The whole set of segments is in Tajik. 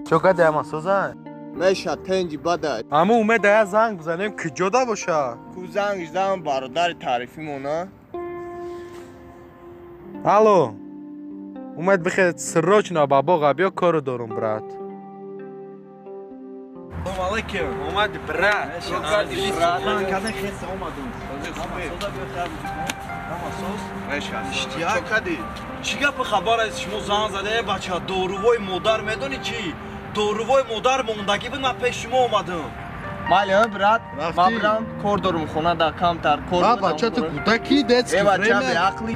Чо кади ама соза? Меша тенҷи бада. Ҳамун Умеда я занг бизанем, куҷода боша? Ку занг зам бародари таърифимона. Алло. Умед бихед срочно ба боға биё, кору дорум, брат. Салом алейкум. Омади, брат. Чӣ гапи хабар аст? Шумо занг заде, бача, дорувои модар медонӣ чӣ? Дорувои модар мондагӣ буд, ман пеш шумо омадам. Майли, брат, ман бирам, кор дорум хона да камтар кор. Ба бача, ту кӯдаки, детский время. Бача, беақлӣ.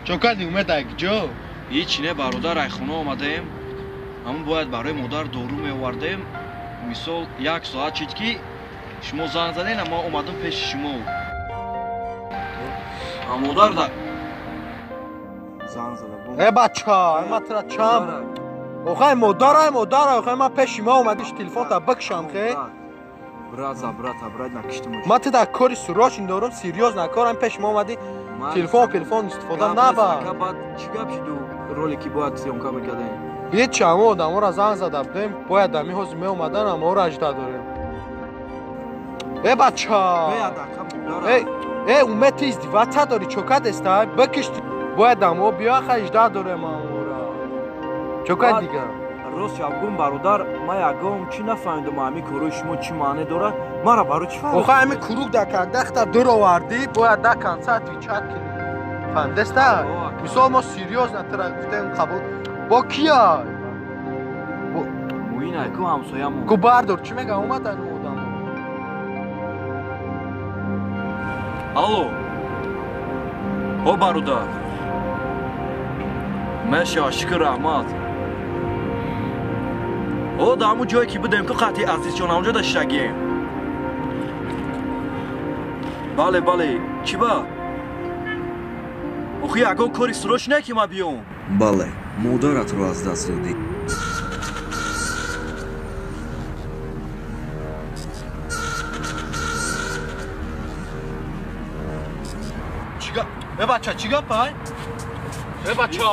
Чо кади, Умед, ай куҷо? Ҳеч не, бародар, ай хона омадаем. Ҳамун бояд барои модар дору меовардем. Мисол, як соат шид ки шумо занг задем, ма омадам пеши шумо. А модар да занг зада. Э бача, ма тра чам. Охай модар, ай модар, охай ма пеши ма омадиш, телефонта бикшам хе. Брат за брата, брат накиштим. Ма ту да кори срочно дорум, серьёзно корам, пеши ма омадӣ. Телефон истифода наба. Баъд чӣ гап шиду ролики бояд съёмка мекардем? Ҳеч, ҳамо одаморо занг зада будем, бояд ами ҳозир меомадан, аморо ажда дорем. Э бача! Э, Умед, ту издеваться дорӣ, чо кадеста? Бикиш, бояд амо биё, ажда дорем амора. Чо кад дига? Рост ягон бародар, ма ягон чӣ нафаҳмидам, ҳамин корои шумо чӣ маъне дорад? Мара барои чӣ фаҳмид? Охай ҳамин круг да кардахта дур овардӣ, бояд да конца отвечать кунӣ. Фаҳмидеста? Мисол, мо серьёзно тура гуфтем, қабул. Бо кия? Муин ай ку ҳамсоямон. Ку бардор, чӣ мегӯям, омадан одамо. Алло. О бародар. Меша, шукр, раҳмат. О, да ҳамун ҷое ки будем ку қатъи Азизҷон, ҳамунҷо да шишагием. Бале, бале, чӣ ба? Охи ягон кори срочно не ки ман биём? Бале, модаратро аз даст додӣ. Чӣ гап? Э бача, чӣ гап ай? Э бача!